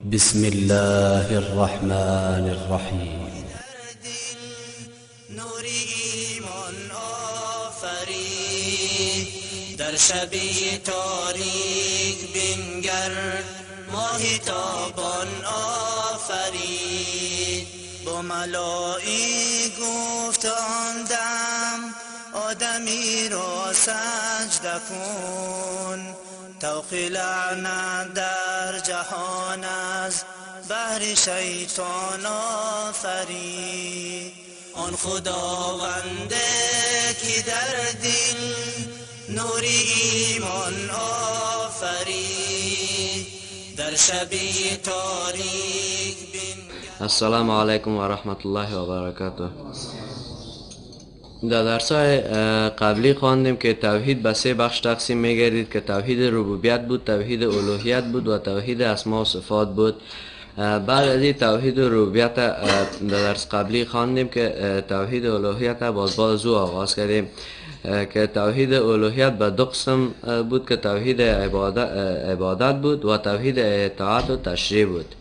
بسم الله الرحمن الرحیم. نور ایمان آفرید، در شبی تاریک بنگر ماه تابان آفرید. با ملائک گفت آن دم آدمی را سجده کن، طوق لعنت در جهان از بهر شیطان آفرید. آن خداونده که در دل نور ایمان آفرید، در شبی تاریک. السلام علیکم و رحمت الله و برکاته. در درس‌های قبلی خواندیم که توحید به سه بخش تقسیم می‌گردید که توحید ربوبیت بود، توحید الوهیت بود و توحید اسما و صفات بود. بعد از این توحید ربوبیت در درس قبلی خواندیم که توحید الوهیت باز از او آغاز کردیم که توحید الوهیت به دو قسم بود که توحید عبادت بود و توحید اطاعت و تشریع بود.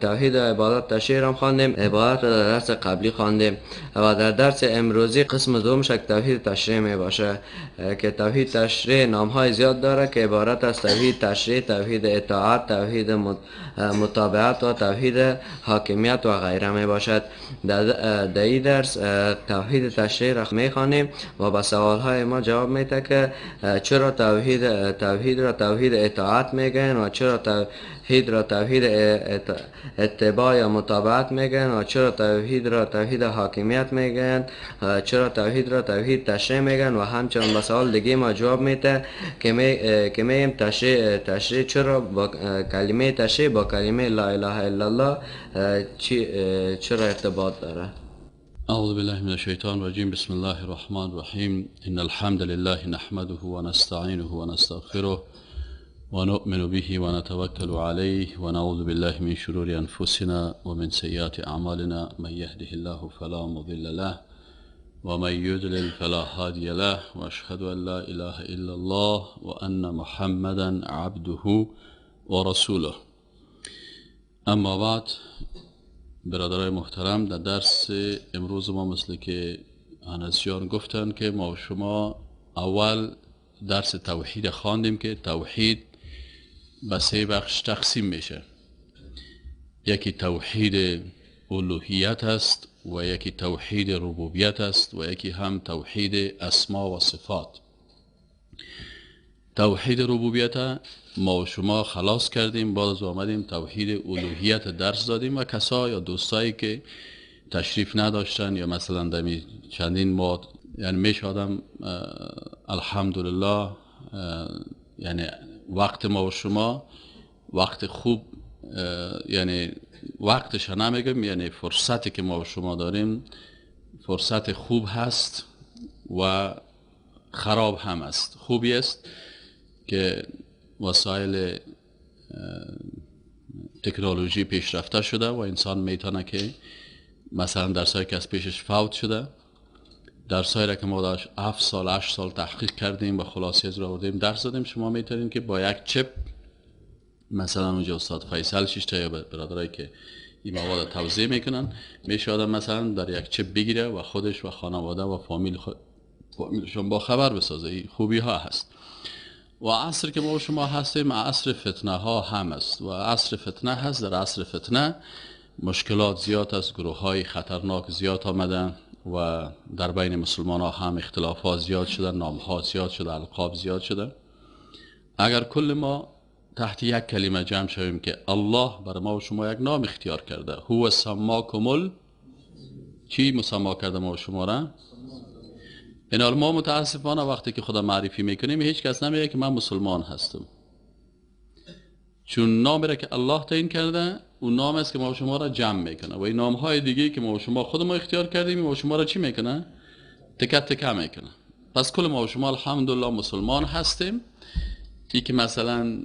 توحید عبادت تشریع هم خواندیم، عبادت را در درس قبلی خواندیم و در درس امروزی قسم دومش که توحید تشریع می باشه که توحید تشریع نام های زیاد داره که عبارت از توحید تشریع، توحید اطاعت، توحید متابعت و توحید حاکمیت و غیره می باشد. در این درس توحید تشریع را می خوانیم و به سوال های ما جواب میده که چرا توحید را توحید اطاعت میگن و چرا توحید را توحید اتباع یا متابعت میگن و چرا توحید را توحید حاکمیت میگن، چرا توحید را توحید تشریع میگن و همچنان به سوال دیگه ما جواب میده که میم تشریع چرا با کلمه تشریع با کلمه لا اله الا الله چرا ارتباط داره. اعوذ بالله من الشیطان الرجیم. بسم الله الرحمن الرحیم. ان الحمد لله نحمده ونستعینه ونستغفره ونؤمن به ونتوكل عليه ونعوذ بالله من شرور أنفسنا ومن سيئات أعمالنا، من يهده الله فلا مضل له ومن يضلل فلا هادي له، وأشهد أن لا إله إلا الله وأن محمدا عبده ورسوله. اما بعد، برادرای محترم، در درس امروز ما مثل که انس جان گفتن که ما و شما اول درس توحید خواندیم که توحید به سه بخش تقسیم میشه. یکی توحید الوهیت است و یکی توحید ربوبیت است و یکی هم توحید اسما و صفات. توحید ربوبیت ما و شما خلاص کردیم، بعد از آمدیم توحید الوهیت درس دادیم و کسا یا دوستایی که تشریف نداشتن یا مثلا دمی چندین ماه، یعنی میشه آدم الحمدلله، یعنی وقت ما و شما وقت خوب، یعنی وقتش نمیگم، یعنی فرصتی که ما و شما داریم فرصت خوب هست و خراب هم است. خوبی است که وسایل تکنولوژی پیشرفته شده و انسان میتونه که مثلا درسایی که از پیشش فوت شده، درسایی را که ما داشت 7 سال 8 سال تحقیق کردیم و خلاصی از رو آوردیم درس دادیم، شما میتونید که با یک چپ مثلا اونجا استاد فیصل شیشته یا برادرایی که این مواد توزیع میکنن، میشه آدم مثلا در یک چپ بگیره و خودش و خانواده و فامیلشون با خبر بسازه. این خوبی ها هست. و عصر که ما و شما هستیم عصر فتنه ها هم است و عصر فتنه هست. در عصر فتنه مشکلات زیاد است، گروه های خطرناک زیاد آمدن و در بین مسلمان ها هم اختلاف ها زیاد شده، نام ها زیاد شده، القاب زیاد شده. اگر کل ما تحت یک کلمه جمع شویم که الله برای ما و شما یک نام اختیار کرده، هو سماکم، چی مسما کرده ما و شما را؟ این ما متاسفانه وقتی که خدا معرفی میکنیم هیچ کس نمیگه که من مسلمان هستم، چون نامی را که الله تعیین کرده اون نام است که ما و شما را جمع میکنه و این نام های دیگه که ما و شما خود ما اختیار کردیم ما و شما را چی میکنه؟ تکه تکه میکنه. پس کل ما و شما الحمدلله مسلمان هستیم. ای که مثلا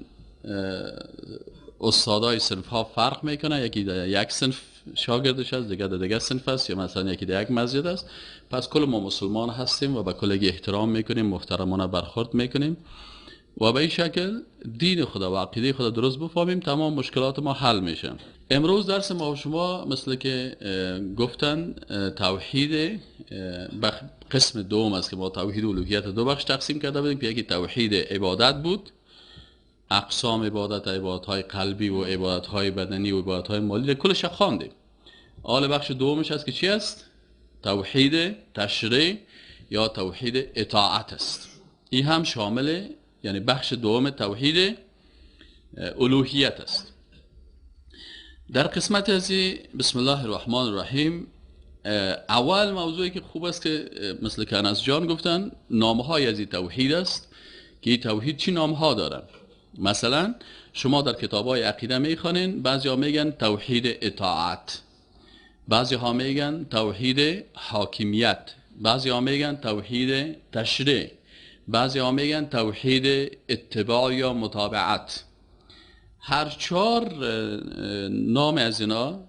استادای صنف ها فرق میکنه، یکی در یک صنف شاگردش است، دیگه در دیگه صنف است، یا مثلا یکی در یک مسجد است. پس کل ما مسلمان هستیم و به کلگی احترام میکنیم، محترمانه برخورد میکنیم. و به این شکل دین خدا و عقیده خدا درست بفهمیم، تمام مشکلات ما حل میشه. امروز درس ما و شما مثل که گفتن توحید قسم دوم است که ما توحید الوهیت دو بخش تقسیم کرده بودیم که یکی توحید عبادت بود، اقسام عبادت، عبادت های قلبی و عبادت های بدنی و عبادت های مالی کلش خواندیم. حال بخش دومش است که چی است؟ توحید تشریع یا توحید اطاعت است. این هم شامل یعنی بخش دوم توحید الوهیت است. در قسمت ازی بسم الله الرحمن الرحیم اول موضوعی که خوب است که مثل که انس جان گفتن نامهای از این توحید است که این توحید چی نامها داره. مثلا شما در کتاب‌های عقیده میخوانین بعضیا میگن توحید اطاعت، بعضی ها میگن توحید حاکمیت، بعضی ها میگن توحید تشریع، بعضی ها میگن توحید اتباع یا متابعت. هر چهار نام از اینا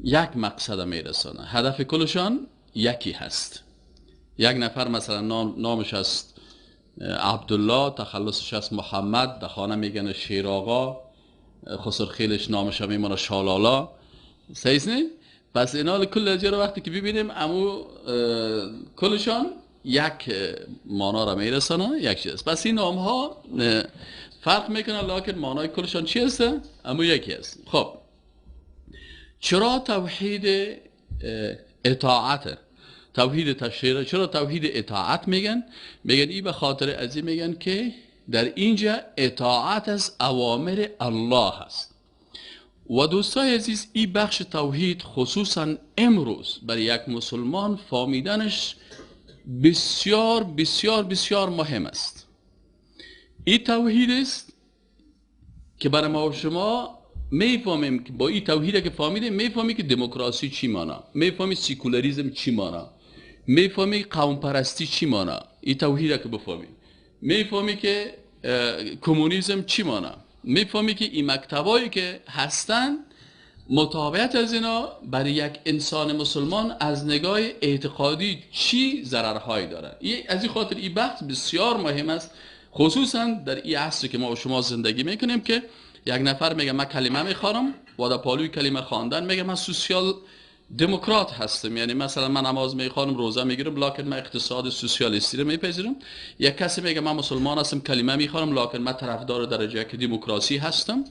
یک مقصد میرسانه، هدف کلشان یکی هست. یک نفر مثلا نامش است عبدالله، تخلصش است محمد، در خانه میگن شیر آقا، خسرخیلش نامش میمونه شالالا، صحیح نه؟ پس اینا کل از رو وقتی که ببینیم امو کلشان یک مانا را میرسانه، یک چیز است. پس این نام ها فرق میکنه لکن مانای کلشان چی هست؟ امو یکی است. خب چرا توحید اطاعت، توحید تشریع، چرا توحید اطاعت میگن؟ میگن ای به خاطر از این میگن که در اینجا اطاعت از اوامر الله است. و دوستای عزیز این بخش توحید خصوصا امروز برای یک مسلمان فهمیدنش بسیار بسیار بسیار مهم است. این توحید است که برای ما و شما میفهمیم که با این توحید که فهمیدیم میفهمیم که دموکراسی چی مانا، میفهمیم سیکولاریسم چی مانا، میفهمیم قوم پرستی چی مانا. این توحید که بفهمیم میفهمیم که کمونیسم چی مانا، میفهمی که این مکتبایی که هستن متابعت از اینا برای یک انسان مسلمان از نگاه اعتقادی چی ضررهایی داره. از این خاطر این بحث بسیار مهم است، خصوصا در این عصری که ما و شما زندگی میکنیم که یک نفر میگه من کلمه میخوانم و در پالوی کلمه خواندن میگه من سوسیال دموکرات هستم، یعنی مثلا من نماز میخوانم، روزه میگیرم، لکن من اقتصاد سوسیالیستی رو میپذیرم. یک کسی میگه من مسلمان هستم، کلمه میخوانم، لکن من طرفدار درجه یک دموکراسی هستم.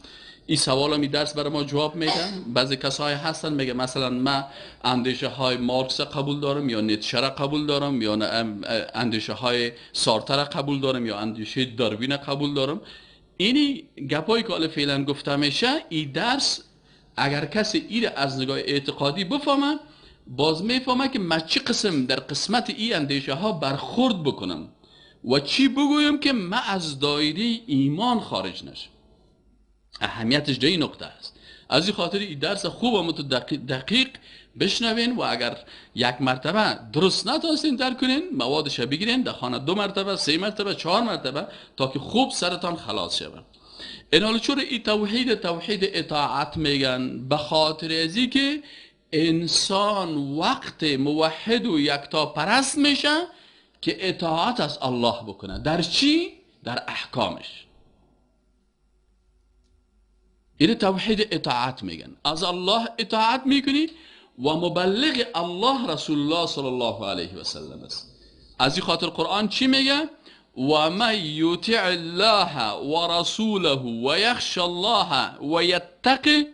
این سوال می درس برای ما جواب میدن. بعضی کسای هستن میگه مثلا من اندیشه های مارکس قبول دارم یا نیتشه را قبول دارم یا اندیشه های سارتر قبول دارم یا اندیشه داروین قبول دارم. اینی گپایی که فعلا گفته میشه، این درس اگر کسی ایره از نگاه اعتقادی بفهمه باز میفهمه که من چی قسم در قسمت این اندیشه ها برخورد بکنم و چی بگویم که من از دایره ایمان خارج نشم. اهمیتش در این نقطه است. از این خاطر این درس خوب و دقیق بشنوین و اگر یک مرتبه درست نتونستین درک کنین موادش بگیرین در خانه 2 مرتبه، 3 مرتبه، 4 مرتبه تا که خوب سرتان خلاص شود. اینال چرا این توحید توحید اطاعت میگن؟ به خاطر ازی که انسان وقت موحد و یکتا پرست میشه که اطاعت از الله بکنه. در چی؟ در احکامش. این توحید اطاعت میگن. از الله اطاعت میکنی و مبلغ الله رسول الله صلی الله علیه و سلم است. از این خاطر قرآن چی میگه؟ و من یطع الله و رسوله و یخش الله و یتقی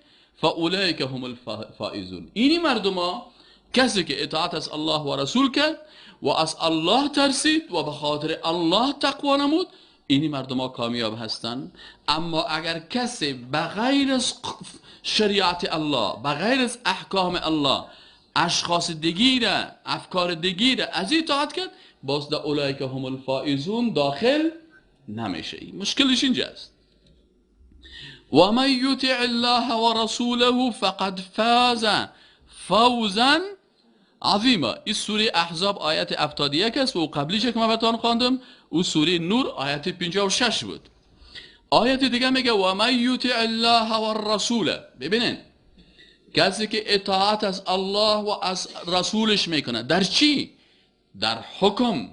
فاولئک هم الفائزون. اینی مردم ها کسی که اطاعت از الله و رسول کرد و از الله ترسید و به خاطر الله تقوا نمود، اینی مردم ها کامیاب هستند. اما اگر کسی بغیر از شریعت الله، بغیر از احکام الله، اشخاص دیگه، افکار دیگه از اطاعت کرد، باز در اولئک هم الفائزون داخل نمیشه. مشکلش اینجاست. و من یطع الله و رسوله فقد فاز فوزا عظیما. این سوره احزاب آیت 71 است و قبلیش که من براتون خواندم او سوره نور آیت 56 بود. آیت دیگه میگه و من یطع الله و الرسول. ببینین کسی که اطاعت از الله و از رسولش میکنه در چی؟ در حکم،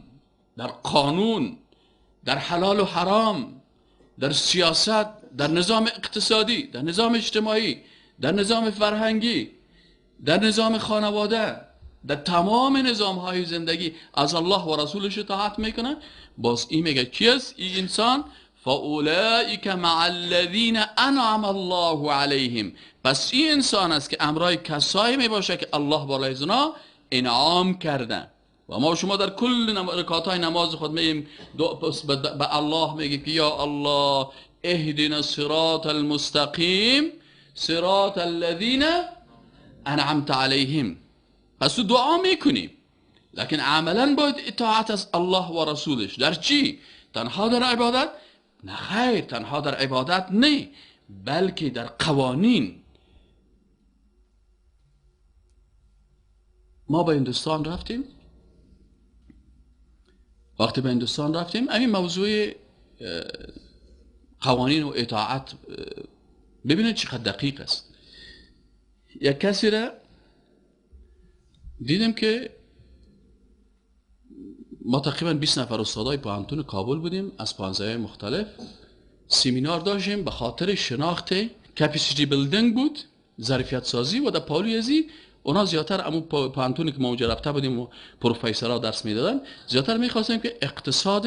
در قانون، در حلال و حرام، در سیاست، در نظام اقتصادی، در نظام اجتماعی، در نظام فرهنگی، در نظام خانواده، در تمام نظام های زندگی از الله و رسولش اطاعت میکنه. باز این میگه کی است این انسان؟ فاولئک مع الذین انعم الله علیهم. پس این انسان است که امرای کسایی میباشه که الله بالای زنا انعام کرده. و ما شما در کل رکعت های نماز خود میگیم به الله میگیم که یا الله اهدنا الصراط المستقیم صراط الذین انعمت علیهم. پس تو دعا میکنیم، لکن عملا باید اطاعت از الله و رسولش. در چی؟ تنها در عبادت؟ نه خیر، تنها در عبادت نه، بلکه در قوانین. ما به هندوستان رفتیم. وقتی به هندوستان رفتیم همین موضوع قوانین و اطاعت ببینید چقدر دقیق است. یک کسی را دیدم که ما تقریبا 20 نفر استادای پوهنتون کابل بودیم، از پوهنځی‌های مختلف سیمینار داشتیم به خاطر شناخت capacity building بود، ظرفیت سازی. و در پالوی ازی اونا زیادتر امو پوهنتونی که ما اونجا رفته بودیم و پروفسورها درس میدادن، زیادتر میخواستیم که اقتصاد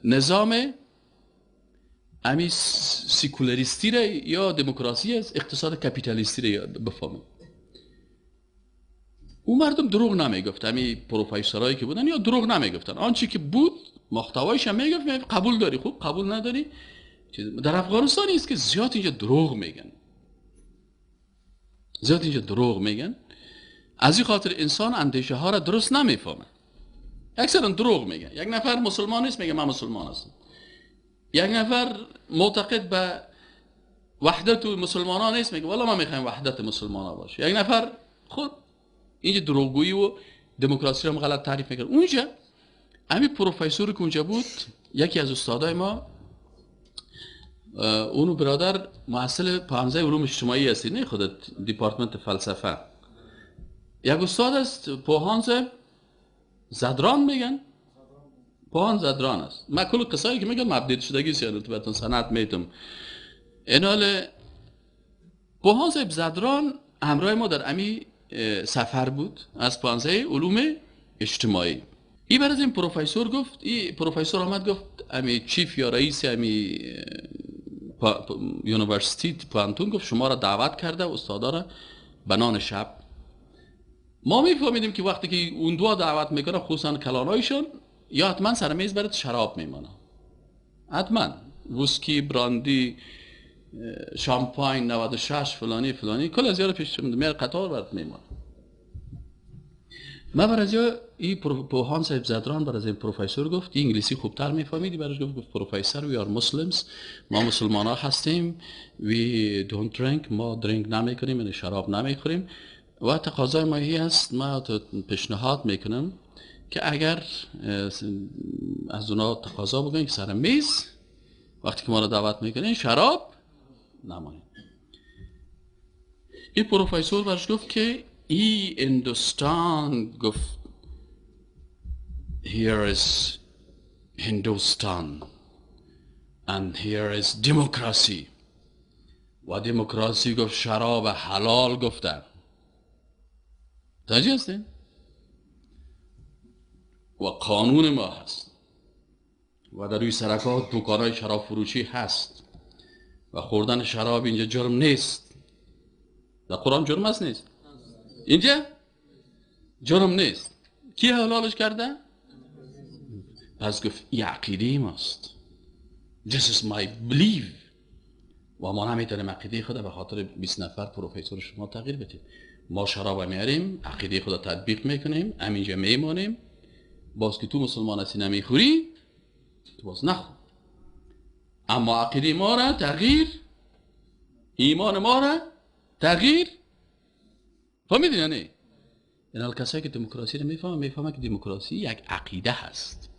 نظام امی سیکولاریستی را یا دموکراسی است، اقتصاد کپیتالیستی را بفهمیم. او مردم دروغ نمیگفت، همین پروفسورایی که بودن یا دروغ نمیگفتن، آنچه که بود محتوایش هم میگفت، قبول داری خوب، قبول نداری. در افغانستان است که زیاد اینجا دروغ میگن، زیاد اینجا دروغ میگن. از این خاطر انسان اندیشه ها را درست نمیفهمه، اکثرا دروغ میگن. یک نفر مسلمان نیست میگه من مسلمان هستم، یک نفر معتقد به وحدت مسلمانان نیست میگه والله ما میخوایم وحدت مسلمانان باشه. یک نفر خود اینجا دروغگویی و دموکراسی رو غلط تعریف میکرد. اونجا همین پروفسور که اونجا بود، یکی از استادای ما، اونو برادر محصل پوهنځی علوم اجتماعی هستی، نه خودت دیپارتمنت فلسفه، یک استاد است پوهنځ زدران میگن، پوهنځ زدران است. من کل قصایی که میگم update شدگی است، یعنی بهتون سند میتم. اینال پوهنځ زدران همراه ما در امی سفر بود از پوهنځی علوم اجتماعی. ای برای این پروفسور گفت، ای پروفسور آمد گفت امی chief یا رئیس امی university پوهنتون گفت شما را دعوت کرده استادا را به نان شب. ما میفهمیدیم که وقتی که اون دو دعوت میکنه خصوصا کلانایشون، یا حتما سر میز برات شراب میمانه، حتما ویسکی، براندی، شامپاین 96 فلانی فلانی، کل از یارو پیش میاره قطار برات میمانه. ما بر از این پوهان صاحب زدران بر از این پروفسور گفت، این انگلیسی خوبتر میفهمیدی، براش گفت professor we are Muslims، ما مسلمان ها هستیم، we don't drink، ما drink نمیکنیم، یعنی شراب نمیخوریم، و تقاضای ما هی است، ما پیشنهاد میکنم که اگر از اونا تقاضا بکنیم که سر میز وقتی که ما را دعوت میکنین شراب نمانیم. این پروفسور براش گفت که ای هندوستان، گفت here is Hindustan and here is democracy. و دموکراسی گفت شراب حلال گفتن. متوجه هستین؟ و قانون ما هست و در روی سرکات دکانهای شراب فروشی هست و خوردن شراب اینجا جرم نیست. در قرآن جرم هست نیست؟ اینجا جرم نیست. کی حلالش کرده؟ پس گفت این عقیده ماست. This is my belief. و ما نمیتونیم عقیده خود به خاطر 20 نفر پروفسور شما تغییر بدیم. ما شراب میاریم، عقیده خود تطبیق میکنیم، همینجا میمانیم. باز که تو مسلمان هستی نمیخوری، تو باز نخور. اما عقیده ما را تغییر، ایمان ما را تغییر. فهمیدین یا نه؟ این کسایی که دموکراسی رو میفهمن، میفهمن که دموکراسی یک عقیده هست.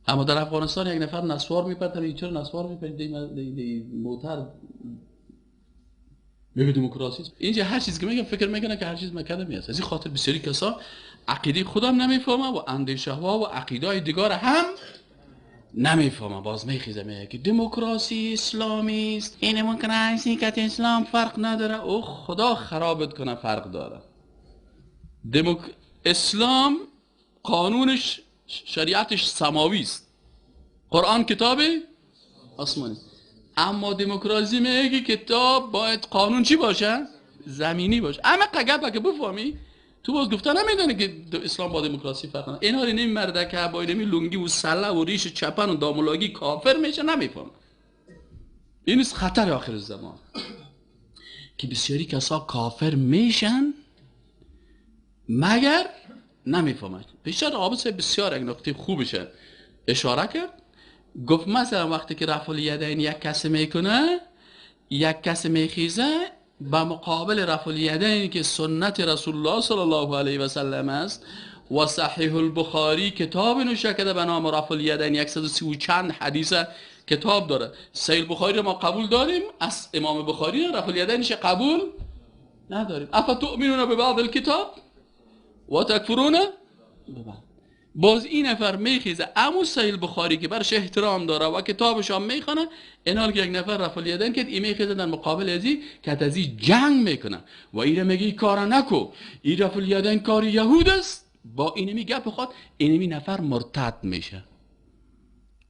اما در افغانستان یک نفر نسوار میپرد، چرا نسوار میپرد؟ دی موتر میگه دموکراسی. اینجا هر چیز که میگم فکر میکنه که هر چیز مکدمی است. از این خاطر بسیاری کسا عقیده خودم نمیفهمه و اندیشه ها و عقیده های دیگر هم نمیفهمه. باز میخیزه میگه که دموکراسی اسلامی است، این دموکراسی که اسلام فرق نداره. او خدا خرابت کنه، فرق داره. اسلام قانونش شریعتش سماوی است، قرآن کتاب آسمانی، اما دموکراسی میگه کتاب باید قانون چی باشه؟ زمینی باشه. اما گپه که بفهمی تو باز گفته نمیدونه که اسلام با دموکراسی فرق نداره. اینها نمی مرده با اینمی لنگی و سله و ریش چپن و دامولاگی کافر میشه، نمیفهمه. این است خطر آخر زمان که بسیاری کسا کافر میشن مگر نمیفهمن. بیشتر آبس بسیار یک نقطه خوبشه اشاره کرد، گفت مثلا وقتی که رفع الیدین یک کسی میکنه، یک کسی میخیزه با مقابل رفع الیدین که سنت رسول الله صلی الله علیه و سلم است و صحیح البخاری کتاب نوشته کرده به نام رفع الیدین، 130 چند حدیث کتاب داره. صحیح البخاری رو ما قبول داریم، از امام بخاری رفع الیدینش قبول نداریم. افتؤمنون ببعض الکتاب و تکفرون ببعض. باز این نفر میخیزه امو صحیح بخاری که برش احترام داره و کتابش هم میخونه، اینال که یک نفر رفع الیدین کرد، این میخیزه در مقابل ازی که ازی جنگ میکنه و اینه میگه این کارا نکو، این رفع الیدین کار یهود است. با اینمی گپ خود اینمی نفر مرتد میشه.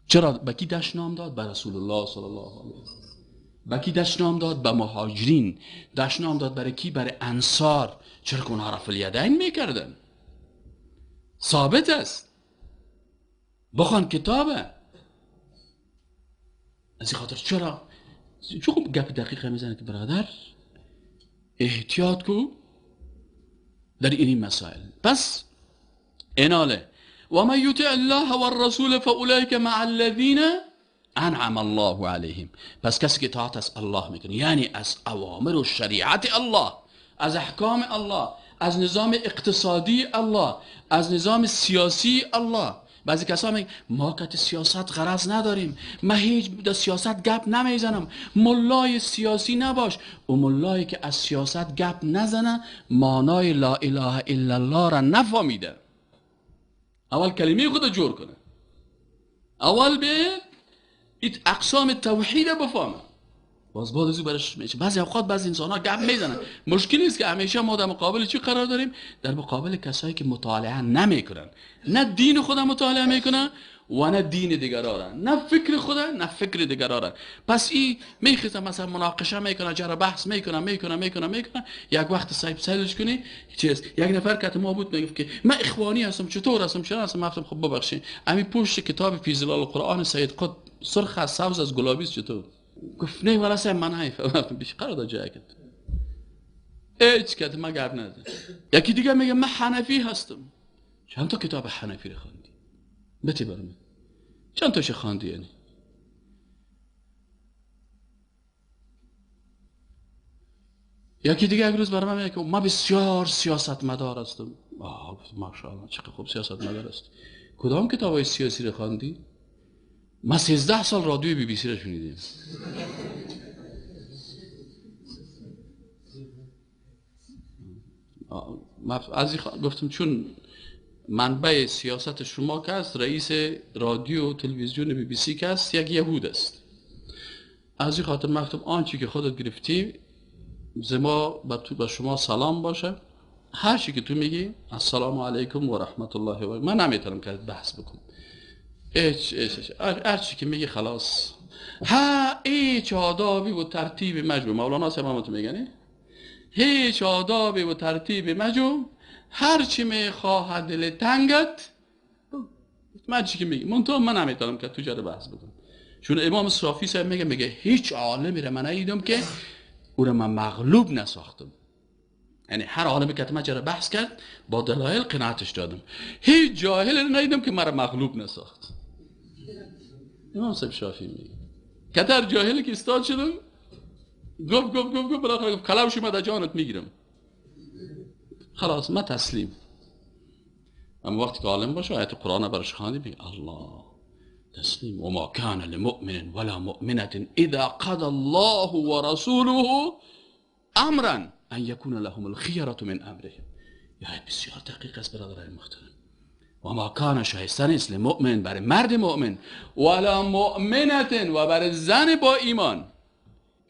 چرا؟ به کی دشنام داد؟ به رسول الله صلی الله علیه و سلم. به کی دشنام داد؟ به مهاجرین. دشنام داد برای کی؟ برای انصار. چرا که اونها رفع الیدین میکردن، ثابت است، بخوان کتابه. از این خاطر چرا چون خوب گپ دقیقه میزنه که برادر احتیاط کو در این مسائل. پس اناله و من یطع الله والرسول فاولئک مع الذین انعم الله علیهم. پس کسی که اطاعت از الله میکنه، یعنی از اوامر و شریعت الله، از احکام الله، از نظام اقتصادی الله، از نظام سیاسی الله. بعضی کسا میگن ما که سیاست غرض نداریم، من هیچ در سیاست گپ نمیزنم، ملای سیاسی نباش. و ملایی که از سیاست گپ نزنه معنای لا اله الا الله را نفهمیده. اول کلمه خود جور کنه، اول به اقسام توحید بفهمه، باز بعد از او برش میشه. بعضی اوقات بعضی انسان ها گپ میزنن. مشکل نیست که همیشه ما در مقابل چی قرار داریم؟ در مقابل کسایی که مطالعه نمیکنن، نه دین خود مطالعه میکنن و نه دین دیگران، نه فکر خود نه فکر دیگران. پس این میخیزه مثلا مناقشه میکنه، جره بحث میکنه میکنه میکنه میکنه، یک وقت صاحب سیلش کنی چیز. یک نفر که ما بود میگفت که من اخوانی هستم، چطور هستم، چرا هستم. گفتم خب ببخشید، همین پشت کتاب فی ظلال القرآن سید قطب سرخ از سبز از گلابی است چطور؟ گفت نه والا صاحب من نمیفهمم. بیش قرار داد جای کرد هیچ کت ما گپ نزد. یکی دیگه میگه من حنفی هستم. چند تا کتاب حنفی رو خواندی؟ بتی برام چند تاش خواندی؟ یعنی یکی دیگه یک روز برام میگه که من بسیار سیاست مدار هستم. آه ماشاءالله چقدر خوب سیاست مدار است. کدام کتابای سیاسی رو خواندی؟ من 13 سال رادیو بی بی سی را شنیدیم. من از گفتم چون منبع سیاست شما که است، رئیس رادیو و تلویزیون بی بی سی که است، یک یهود است. از این خاطر من گفتم آنچه که خودت گرفتی زما به شما سلام باشه، هر چی که تو میگی السلام علیکم و رحمت الله و من نمیتونم که بحث بکنم. هیچ هر چی که میگی خلاص. ها هیچ آدابی و ترتیب مجموع، مولانا صاحب میگن هیچ آدابی و ترتیب مجموع، هر چی میخواهد دل تنگت من چی که میگی. منتها من نمیتونم که تو جره بحث بکنم، چون امام صافی صاحب میگه هیچ عالمی را من ندیدم که او را من مغلوب نساختم. یعنی هر عالمی که من جره بحث کرد با دلایل قناعتش دادم، هیچ جاهل را ندیدم که مرا مغلوب نساخت. امام صاحب شافعی میگه کتر جاهلی که استاد شدم گفت گفت گفت گفت بالاخره گفت کلام شما در جانت میگیرم، خلاص ما تسلیم. اما وقتی که عالم باشه آیت قرآن برش خواندی میگه الله تسلیم. و ما کان لمؤمن ولا مؤمنة اذا قضى الله ورسوله امرا ان يكون لهم الخيرة من امرهم. یا بسیار دقیق است برادرای محترم. و ما کان شایسته نیست لمؤمن، برای مرد مؤمن، ولا مؤمنة، و برای زن با ایمان،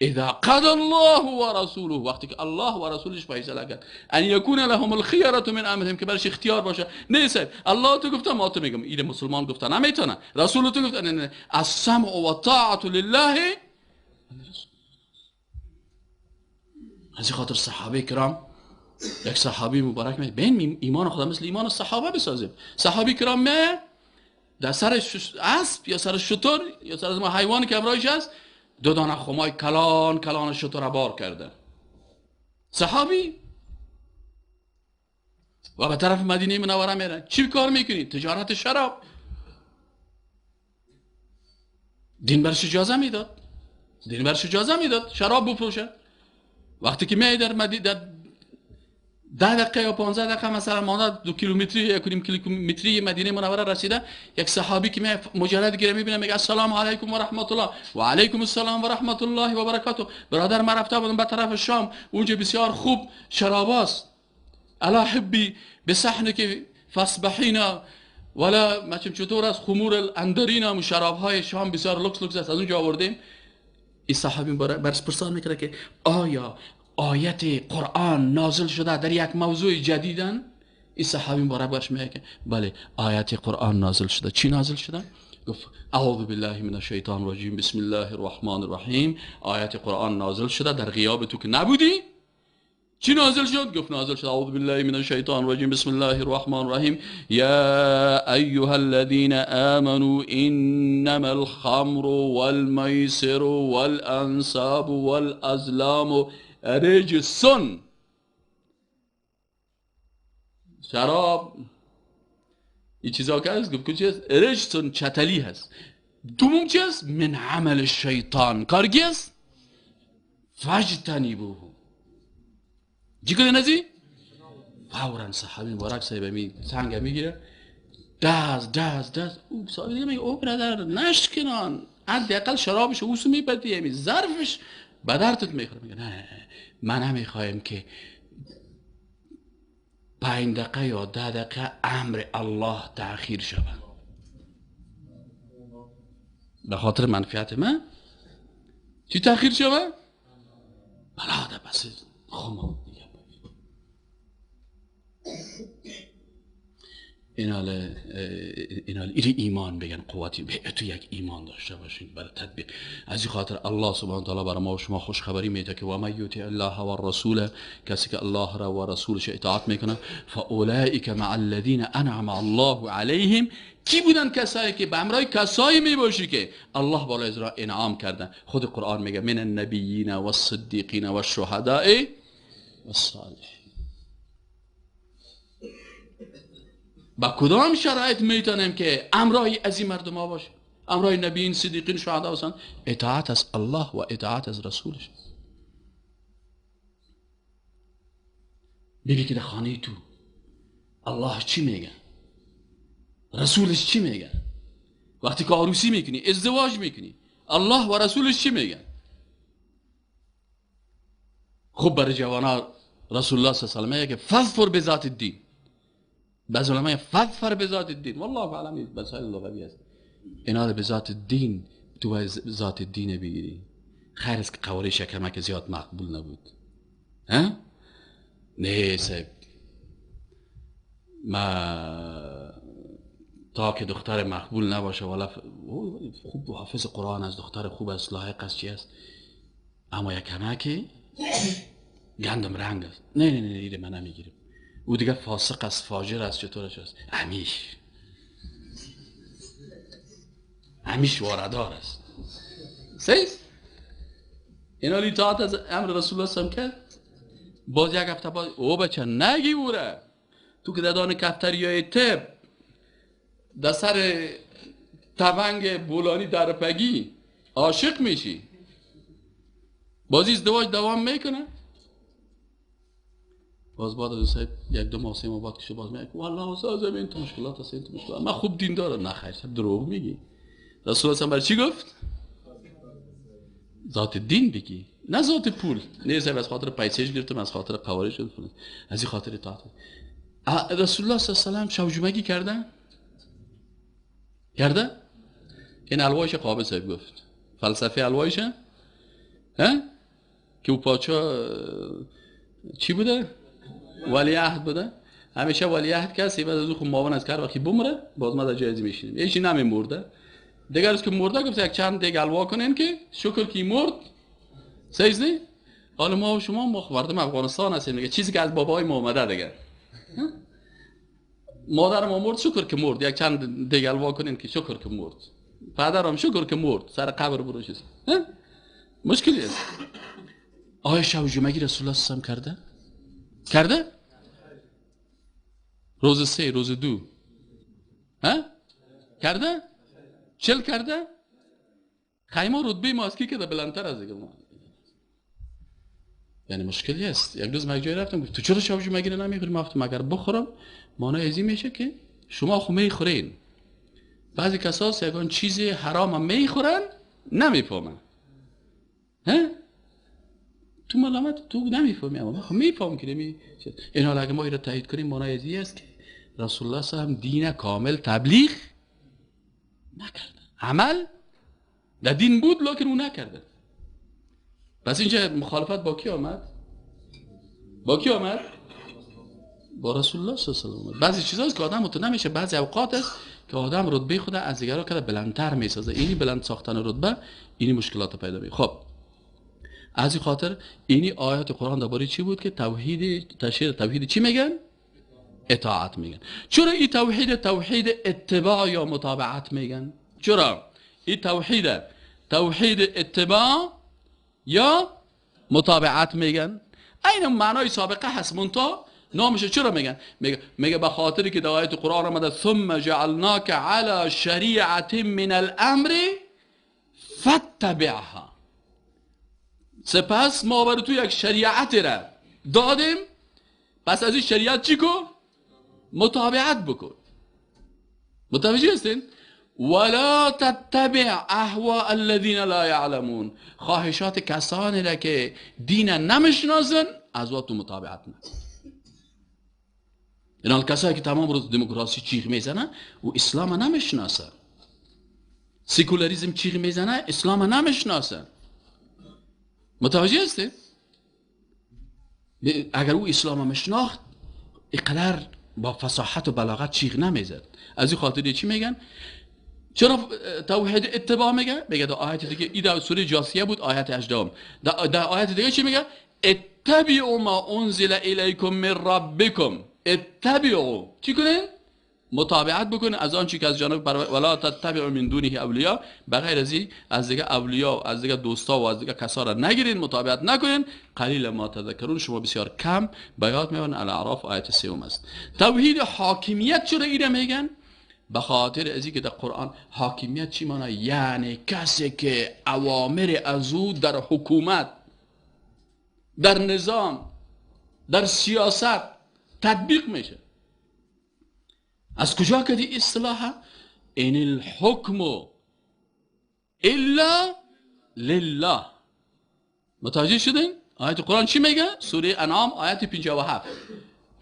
اذا قضى الله و رسوله، وقتی که الله و رسولش فیصله کرد، ان یکون لهم الخیرة من امرهم، که برش اختیار باشه. نیست الله تو گفته ما تو میگم، این مسلمان گفته نمیتونه، رسول تو گفته نه. السمع و الطاعة لله. از این خاطر صحابه کرام، یک صحابی مبارک می بین ایمان خدا مثل ایمان صحابه بسازیم. صحابی کرام می در سر اسب یا سر شتر یا سر از حیوان که امرایش است، دو دانه خمای کلان کلان شتر بار کرده صحابی و به طرف مدینه منوره میره. چی کار میکنی؟ تجارت شراب. دین برش اجازه میداد، دین برش اجازه میداد شراب بفروشه. وقتی که می در مدینه 10 دقیقه یا 15 دقیقه مثلا مانده 2 کیلومتری 1.5 کیلومتری مدینه منوره رسیده، یک صحابی که می مجرد گیره میبینه، میگه السلام علیکم و رحمت الله. و علیکم السلام و رحمت الله و برکاته. برادر من رفته بودم به طرف شام، اونجا بسیار خوب شراب است، الا حبی بصحنک فاصبحینا ولا ما چطور است خمور الاندرین، و شراب های شام بسیار لوکس لوکس است، از اونجا آوردیم. این صحابی برش پرسان میکنه که آیا آیت قرآن نازل شده در یک موضوع جدیدن؟ این صحابی مبارک برش میگه که بله آیت قرآن نازل شده. چی نازل شده؟ گفت اعوذ بالله من الشیطان الرجیم، بسم الله الرحمن الرحیم. آیت قرآن نازل شده در غیاب تو که نبودی. چی نازل شد؟ گفت نازل شد اعوذ بالله من الشیطان الرجیم، بسم الله الرحمن الرحیم، یا ایها الذین آمنوا انما الخمر والمیسر والانصاب والازلام رجس. شراب این چیزا که هست، گفت چی هست؟ رجسون چتلی هست. دوم چی هست؟ من عمل الشیطان. کارگی هست؟ فاجتنبوه. چی کنه نزی؟ فورا صحابی مبارک صاحب می سنگ میگیره، دست دست دست. او صاحب دیگه میگه او برادر نشکنان، حداقل شرابش اوسو میپتی، می ظرفش به دردت میخوره. میگه نه من نمیخوایم که 5 دقیقه یا 10 دقیقه امر الله تأخیر شود به خاطر منفعت من. چی تأخیر شود؟ بلا ده بس خمام دیگه. اینال ایری ایمان بگن قوتی تو یک ایمان داشته باشین برای تطبیق. از این خاطر الله سبحانه و تعالی برای ما و شما خوشخبری میده که و من یطیع الله و الرسول، کسی که الله را و رسولش اطاعت میکنه، فاولئک مع الذین انعم الله علیهم. کی بودن کسایی که به همراه کسایی میباشی که الله بالای از را انعام کردن؟ خود قرآن میگه من النبیین والصدیقین والشهداء والصالحین. با کدام شرایط میتونیم که امرای از این مردم ها باشه، امرای نبیین، صدیقین، شهدا باشن؟ اطاعت از الله و اطاعت از رسولش. ببین که در خانه تو الله چی میگه، رسولش چی میگه. وقتی که عروسی میکنی، ازدواج میکنی، الله و رسولش چی میگن؟ خوب برای جوانا رسول الله صلی الله علیه و آله میگه فظفر بذات الدین. بعض علماء فظفر بذات الدین، والله اعلم، مسائل لغوی است. اینا رو به ذات الدین، تو باید ذات الدین بگیری. خیر است که قواره شکمک زیاد مقبول نبود. ها؟ نه صاحب، ما تا که دختر مقبول نباشه، والا خوب حافظ قرآن است، دختر خوب است، لایق است، چی است، اما یک کمکی گندم رنگ است. نه نه نه، ایره من نمیگیریم. او دیگه فاسق است، فاجر است، چطورش است، همیش همیش واردار است. سیست اینا اطاعت از امر رسول الله سم کرد. باز یک هفته باز او بچه نگی اوره تو که دادان کفتریای تب در سر تونگ بولانی در پگی عاشق میشی، بازی ازدواج دوام میکنه. باز بعد از صاحب یک دو ماه سه ماه بعد که باز میگه والله استاد این تو مشکلات هست، این تو مشکلات، من خوب دین دارم. نه خیر، دروغ میگی. رسول الله برای چی گفت؟ ذات دین بگی، نه ذات پول. نه صاحب از خاطر پیسهش گرفتم، از خاطر قوارش گرفتم، از این خاطر اطاعت. رسول الله صلی الله علیه و سلم شب جمعگی کرده؟ کرده؟ این الوایش قابل صاحب گفت فلسفه الوایشه که او پاچا چی بوده؟ ولیعهد بوده. همیشه ولیعهد کسی بعد از او خب معاون از کار وقتی بمره باز ما در جایزی میشینیم. یه چی نمیمرده دیگر از که مرده گفت یک چند دیگ الوا کنین که شکر کی مرد. صحیح نه؟ حالا ما و شما مردم افغانستان هستیم دیگه، چیزی که از بابای ما اومده دیگه. مادر ما مرد شکر که مرد، یک چند دیگ الوا کنین که شکر که مرد. پدرم شکر که مرد، سر قبر برو چیز. مشکلی است. آیا شب جمعگی رسول الله صلی الله علیه و سلم کرده؟ کرده؟ روز 3 روز 2 ها؟ کرده؟ 40 کرده؟ خیمه رتبه ما از کی که بلندتر از دیگه ما. یعنی مشکلی است. یک روز من جای رفتم گفت تو چرا شب جمعگی نمیخوری؟ ما گفتم اگر بخورم معنی ازی میشه که شما خو میخورین. بعضی کساس یگان چیز حرام میخورن نمیفهمن. ها؟ تو ملامت تو نمیفهمی اما من خو میفهم که نمی این حالا اگه ما اینو تایید کنیم معنی ازی است که رسول الله صلی الله علیه و دین کامل تبلیغ نکرده. عمل در دین بود لکن او نکرده. پس اینجا مخالفت با کی آمد؟ با کی آمد؟ با رسول الله صلی الله علیه و آله. بعضی چیزاست که آدم متو نمیشه، بعضی اوقات است که آدم رتبه خود از دیگران که بلندتر میسازه. اینی بلند ساختن رتبه اینی مشکلات پیدا میکنه. خب از این خاطر اینی آیات قرآن درباره چی بود که توحید تشریح توحید چی میگن؟ اطاعت میگن. چرا این توحید توحید اتباع یا متابعت میگن؟ چرا این توحید توحید اتباع یا متابعت میگن؟ این معنای سابقه هست منتها نامش چرا میگن؟ میگه به خاطری که در آیت قرآن آمده ثم جعلناک علی شریعت من الامر فاتبعها. سپس ما بر تو یک شریعت را دادیم، پس از این شریعت چی کو؟ متابعت بکن. متوجه هستین؟ ولا تتبع اهواء الذين لا يعلمون. خواهشات کسانی را که دین نمیشناسن از تو متابعت نکن. اینا کسایی که تمام روز دموکراسی چیغ میزنه و اسلام نمیشناسه، سکولاریسم چیغ میزنه اسلام نمیشناسه. متوجه هستی؟ اگر او اسلام میشناخت اینقدر با فصاحت و بلاغت چیغ نمیزد. از این خاطر چی میگن؟ چرا توحید اتباع میگه؟ میگه در آیت دیگه، این در سوره جاسیه بود آیت 18. در آیت دیگه چی میگه؟ اتبعوا ما انزل الیکم من ربکم. اتبعوا چی کنین؟ متابعت بکنین از آن چی که از جانب ولا تتبعوا من دونه اولیا، بغیر از این از دیگه اولیا و از دیگه دوستا و از دیگه کسا را نگیرین، متابعت نکنین. قلیل ما تذکرون، شما بسیار کم به یاد میارین. الاعراف آیت 3 است. توحید حاکمیت چرا ایره میگن؟ به خاطر از اینکه در قرآن حاکمیت چی معنی؟ یعنی کسی که اوامر از او در حکومت، در نظام، در سیاست تطبیق میشه. از کجا کدی اصطلاح؟ ان الحکم الا لله. متوجه شدین؟ آیت قرآن چی میگه؟ سوره انعام آیت 57.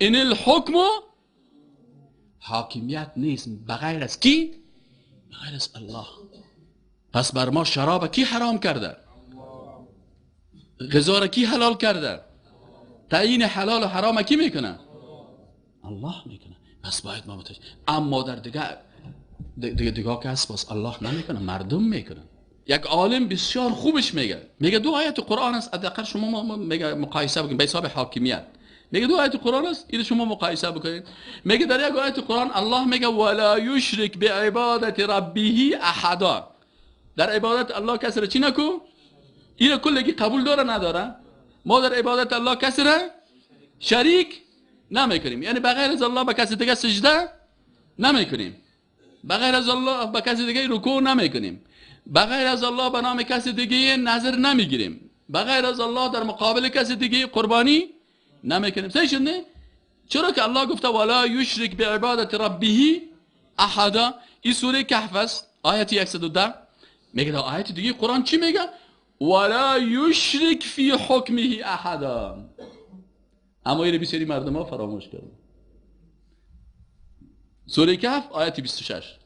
ان الحکم، حاکمیت نیست بغیر از کی؟ بغیر از الله. پس بر ما شراب کی حرام کرده؟ غذا را کی حلال کرده؟ تعیین حلال و حرام کی میکنه؟ الله میکنه. پس باید ما متوجه. اما در دیگه کس باز الله نمیکنه، مردم میکنن. یک عالم بسیار خوبش میگه، میگه دو آیت قرآن است، حداقل شما میگه مقایسه بکنید به حساب حاکمیت. میگه دو آیت قرآن است، اینو شما مقایسه بکنید. میگه در یک آیت قرآن الله میگه ولا یشرک بعبادت ربه احدا. در عبادت الله کسی را چی نکو؟ اینو کلگی قبول داره نداره؟ ما در عبادت الله کسی را شریک نمیکنیم، یعنی بغیر از الله به کسی دیگه سجده نمیکنیم، بغیر از الله به کسی دیگه رکوع نمیکنیم، بغیر از الله به نام کسی دیگه نظر نمیگیریم، بغیر از الله در مقابل کسی دیگه قربانی نمیکنیم. صحیح شد نه؟ چرا که الله گفته ولا یشرک بعبادت ربه احدا. این سوره کهف است آیت 110. میگه در آیت دیگه قرآن چی میگه؟ ولا یشرک فی حکمه احدا. اما اینو بسیاری مردم ها فراموش کردن. سوره کهف آیت 26.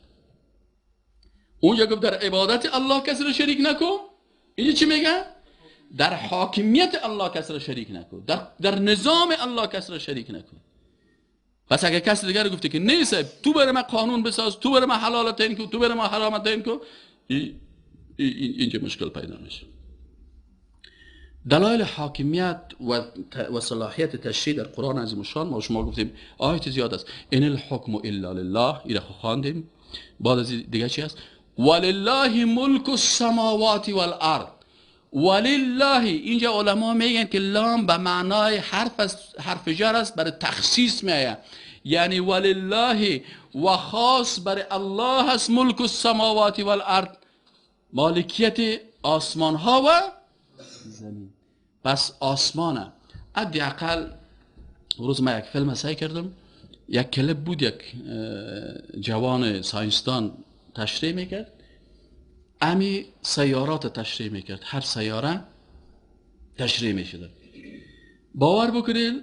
اونجا گفت در عبادت الله کسی را شریک نکن. اینجا چی میگه؟ در حاکمیت الله کسی را شریک نکن، در نظام الله کسی را شریک نکن. پس اگر کسی دیگر گفته که نیست تو برای من قانون بساز، تو برای من حلال تعیین کن، تو برای من حرام تعیین کن، اینجا مشکل پیدا میشه. دلایل حاکمیت و صلاحیت تشریع در قرآن عظیم الشان ما شما گفتیم آیت زیاد است. ان الحکم الا لله، این را خواندیم. بعد از دیگه چی است؟ ولله ملک السماوات والارض. ولله، اینجا علما میگن که لام به معنای حرف است، حرف جر است، برای تخصیص میآید. یعنی ولله و خاص برای الله است ملک السماوات والارض، مالکیت آسمان ها و زمین. پس آسمانه حداقل روز ما یک فیلم سعی کردم، یک کلیپ بود، یک جوان ساینسدان تشریح میکرد، امی سیارات تشریح میکرد، هر سیاره تشریح میشد. باور بکنید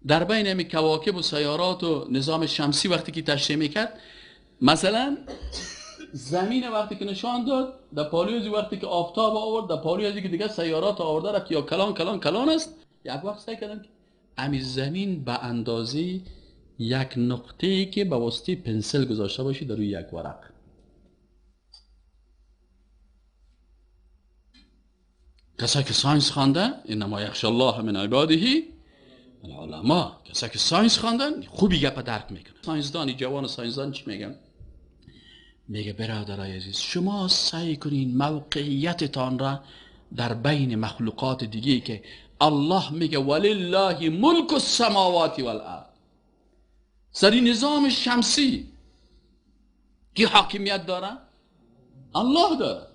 در بین امی کواکب و سیارات و نظام شمسی وقتی که تشریح میکرد، مثلا زمین وقتی که نشان داد، در پالوی وقتی که آفتاب آورد، در پالوی که دیگه سیارات آورده رفت یا کلان کلان کلان است. یک وقت سعی کردم که امی زمین به اندازه یک نقطه‌ای که به واسطه پنسل گذاشته باشی در روی یک ورق. کسایی که science خوانده، انما یخشی الله من عباده العلماء، کسایی که science خواندن خوبی گپ درک میکنن. science دانی، جوان science دان چی میگن؟ میگه برادرای عزیز، شما سعی کنین موقعیتتان را در بین مخلوقات دیگه که الله میگه ولله ملک السماوات والارض، سری نظام شمسی کی حاکمیت داره؟ الله داره.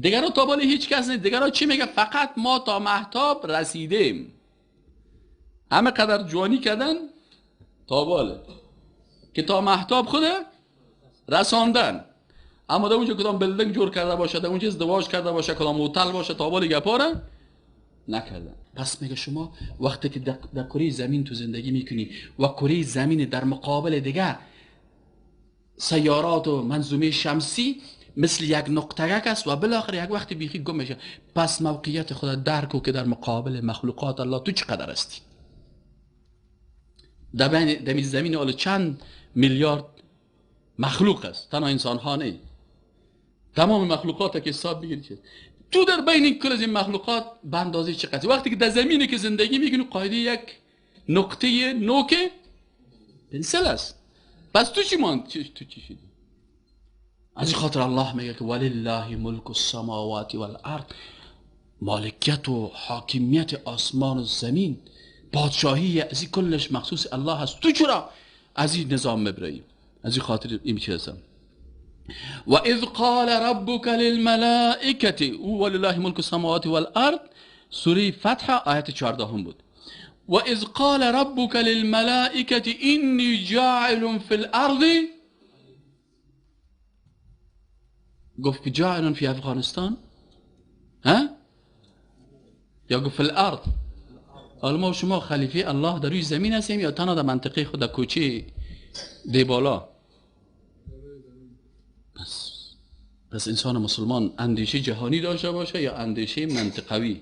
دیگران تا بالا هیچ کس نیست. دیگران چی میگه؟ فقط ما تا مهتاب رسیدیم. همه قدر جوانی کردن تا بالا که تا مهتاب خوده رساندن. اما در اونجا کدام building جور کرده باشه، در اونجا ازدواج کرده باشه، کدام هتل باشه، تا بالا گپاره نکردن. پس میگه شما وقتی که در کره زمین تو زندگی میکنی و کره زمین در مقابل دیگر سیارات و منظومه شمسی مثل یک نقطه است و بالاخره یک وقتی بیخی گم میشه. پس موقعیت خود درک کو که در مقابل مخلوقات الله تو چقدر هستی. در زمین حالا چند میلیارد مخلوق است، تنها انسان ها نه، تمام مخلوقات که حساب بگیری تو در بین این کل از این مخلوقات به اندازه چقدر. وقتی که در زمینی که زندگی میکنی قاعده یک نقطه نوک پنسل است. پس تو چی ماند؟ تو چی شدی؟ از این خاطر الله میگه که ولله ملک السماوات والارض، مالکیت و حاکمیت آسمان و زمین، پادشاهی از این کلش مخصوص الله هست. تو چرا از این نظام مبرایی؟ از این خاطر این چیزم. و اذ قال ربک للملائکه، ولله ملک السماوات والارض، سوره فتح آیت 14 بود. و اذ قال ربک للملائکه انی جاعل فی الارض، گفت جاعل فی افغانستان ها یا گفت فی الارض؟ حالا ما شما خلیفه الله در روی زمین هستیم یا تنها در منطقه خود در کوچه دی بالا؟ پس انسان مسلمان اندیشه جهانی داشته باشه یا اندیشه منطقوی؟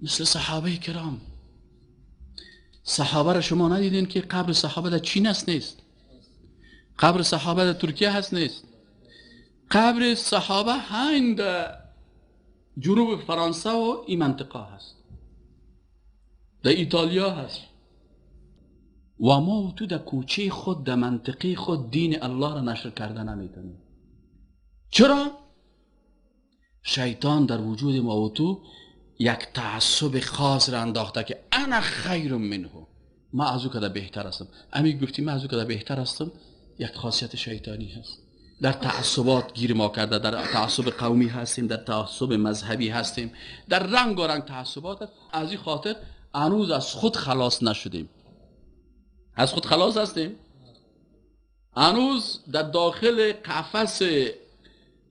مثل صحابه کرام. صحابه را شما ندیدین که قبر صحابه در چین هست نیست، قبر صحابه در ترکیه هست نیست، قبر صحابه هند جنوب فرانسه و این منطقه هست، در ایتالیا هست. و ما تو در کوچه خود، در منطقه خود دین الله را نشر کرده نمیتونیم. چرا؟ شیطان در وجود ما و تو یک تعصب خاص را انداخته که انا خیر منه، ما از او کده بهتر هستم. امی گفتیم من از او کده بهتر هستم، یک خاصیت شیطانی هست. در تعصبات گیر ما کرده، در تعصب قومی هستیم، در تعصب مذهبی هستیم، در رنگ و رنگ تعصبات هست. از این خاطر هنوز از خود خلاص نشدیم. از خود خلاص هستیم؟ هنوز در داخل قفس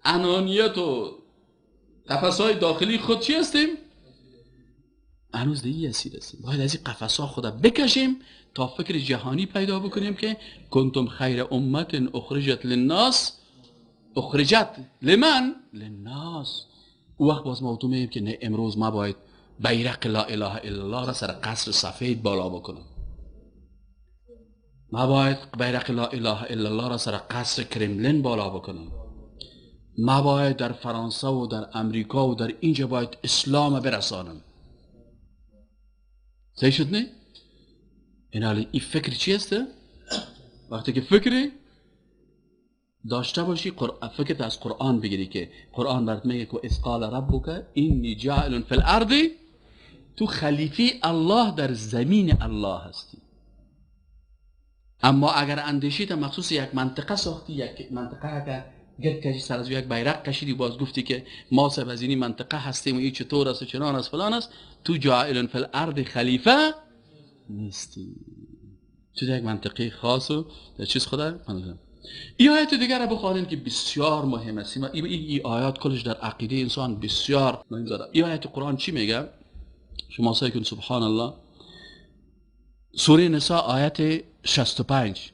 انانیت و قفس‌های داخلی خود چی هستیم؟ هنوز دیگه اسیر هستیم. باید از این قفس‌ها خدا بکشیم تا فکر جهانی پیدا بکنیم که کنتم خیر امت اخرجت للناس، اخرجت لمن؟ للناس. او وقت باز ما تو میگیم که نه، امروز ما باید بیرق لا اله الا الله را سر قصر سفید بالا بکنم، ما باید بیرق لا اله الا الله را سر قصر کرملین بالا بکنم، ما باید در فرانسه و در امریکا و در اینجا باید اسلام برسانم. صحیح شد نه؟ این حالی این فکر چی هسته؟ وقتی که فکری داشته باشی، فکرت از قرآن بگیری که قرآن برات میگه که اذ قال ربک انی جاعل فی الارض، تو خلیفه الله در زمین الله هستی. اما اگر اندیشیت مخصوص یک منطقه ساختی، یک منطقه که گرد کشی سر از یک بیرق کشیدی، باز گفتی که ما سر از این منطقه هستیم و این چطور است و چنان است فلان است، تو جاعل فی الارض خلیفه نیستی. تو یک منطقه خاص و در چیز خدا منظورم. این آیت دیگر را بخوانیم که بسیار مهم است. این آیات کلش در عقیده انسان بسیار مهم داره. این آیت قرآن چی میگه؟ شما سعی کن سبحان الله. سوره نساء آیت 65.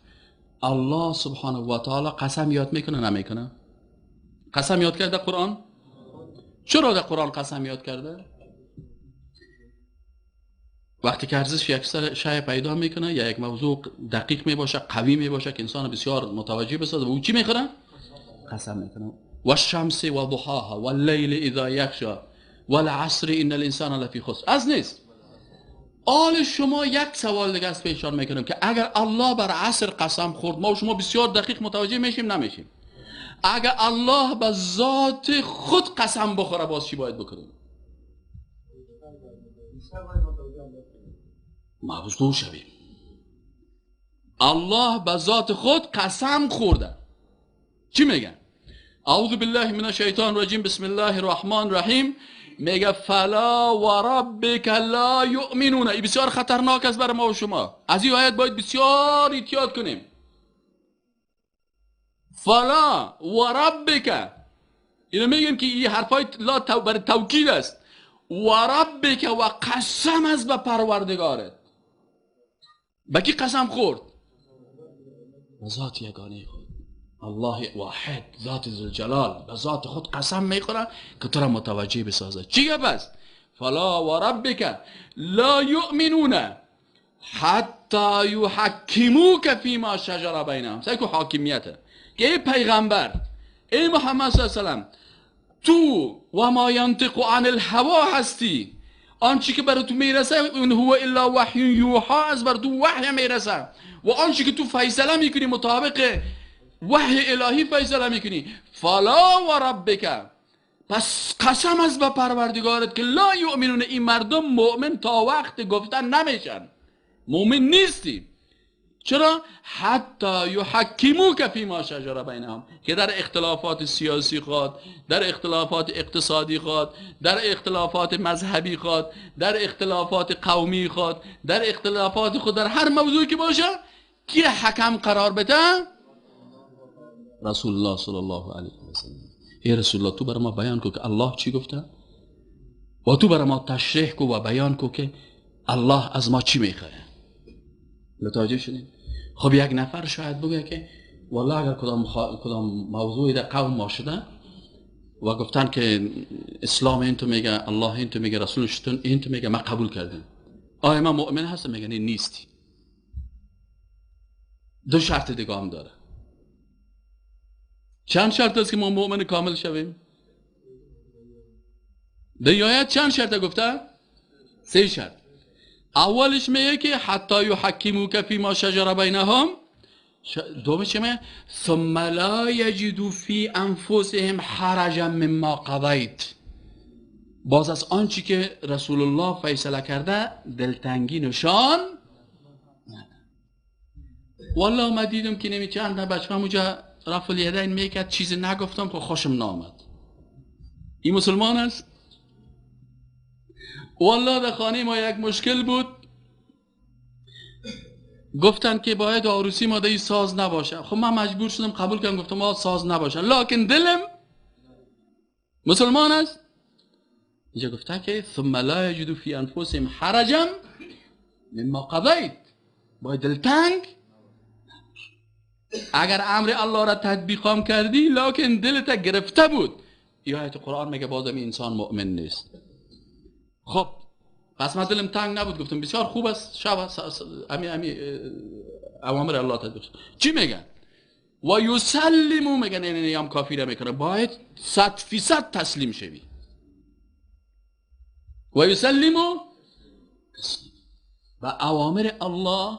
الله سبحانه و تعالی قسم یاد میکنه نمیکنه؟ قسم یاد کرده قرآن؟ چرا در قرآن قسم یاد کرده؟ وقتی که ارزش یک شی پیدا میکنه یا یک موضوع دقیق میباشه، قوی میباشه که انسان بسیار متوجه بسازه، و او چی میخوره؟ قسم میکنه. و الشمس و ضحاها و اللیل اذا یغشا و العصر ان الانسان لفی خسر. از نیست. آل شما یک سوال دیگه از پیشان میکنم که اگر الله بر عصر قسم خورد، ما و شما بسیار دقیق متوجه میشیم نمیشیم. اگر الله به ذات خود قسم بخوره، باز چی باید بکنیم؟ موضوع شویم. الله به ذات خود قسم خورده. چی میگن؟ اعوذ بالله من الشیطان الرجیم، بسم الله الرحمن الرحیم. میگه فلا و ربک لا یؤمنون. این بسیار خطرناک است برای ما و شما. از این آیت باید بسیار احتیاط کنیم. فلا و ربک، اینو میگیم که این حرفای لا برای توکید است. و ربک و قسم است به پروردگارت. به کی قسم خورد؟ به ذات یگانه خود، الله واحد، ذات ذوالجلال، به ذات خود قسم میخوره که تو را متوجه بسازه. چی گپ است؟ فلا و ربک لا یؤمنون حتی یحکموک فیما شجر بینهم. سعی کو حاکمیته که ای پیغمبر، ای محمد صلی الله علیه و سلم، تو و ما ینطق عن الهوا هستی، آنچه که برای تو میرسه اون هو الا وحی یوحا، از بر تو وحی میرسه و آنچه که تو فیصله میکنی مطابق وحی الهی فیصله میکنی. فلا و ربک، پس قسم از به پروردگارت که لا یؤمنون، این مردم مؤمن تا وقت گفتن نمیشن، مؤمن نیستی. چرا؟ حتی یحکموک فیما شجر بینهم، که در اختلافات سیاسی خود، در اختلافات اقتصادی خود، در اختلافات مذهبی خود، در اختلافات قومی خود، در اختلافات خود، در هر موضوعی که باشه، کی حکم قرار بده؟ رسول الله صلی الله علیه و سلم. ای رسول الله، تو برای ما بیان کو که الله چی گفته و تو برای ما تشریح کو و بیان کو که الله از ما چی میخواه. متوجه شدین؟ خب یک نفر شاید بگه که والله اگر کدام موضوعی در قوم ما شده و گفتن که اسلام این تو میگه، الله این تو میگه، رسولش این تو میگه، ما قبول کردیم، آیا ما مؤمن هستم؟ میگه نه، نیستی. دو شرط دیگه هم داره. چند شرط است که ما مؤمن کامل شویم؟ در آیت چند شرط گفته؟ 3 شرط. اولش میگه که حتی یحکموک فیما شجر بینهم. دومش میگه ثم لا یجدوا فی انفسهم حرجا مما قضیت. باز از آنچه که رسول الله فیصله کرده دلتنگی نشان. والله ما دیدم که نمی چند بچه اونجا رفع الیدین میکرد، چیزی نگفتم که خوشم نامد. این مسلمان است؟ والله در خانه ما یک مشکل بود، گفتن که باید عروسی ما در ساز نباشه. خب من مجبور شدم قبول کردم، گفتم ما ساز نباشه، لکن دلم مسلمان است. اینجا گفته که ثم لا یجدوا فی انفسهم حرجا مما قضیت. باید دلتنگ، اگر امر الله را تطبیق کردی لکن دلت گرفته بود، یا آیت قرآن میگه بازم انسان مؤمن نیست. خب پس من دلم تنگ نبود، گفتم بسیار خوب است، شب امی اوامر الله تطبیق. چی میگن؟ و یسلمو، میگن یعنی هم کافی را میکنه، باید 100% تسلیم شوی. و یسلمو و اوامر الله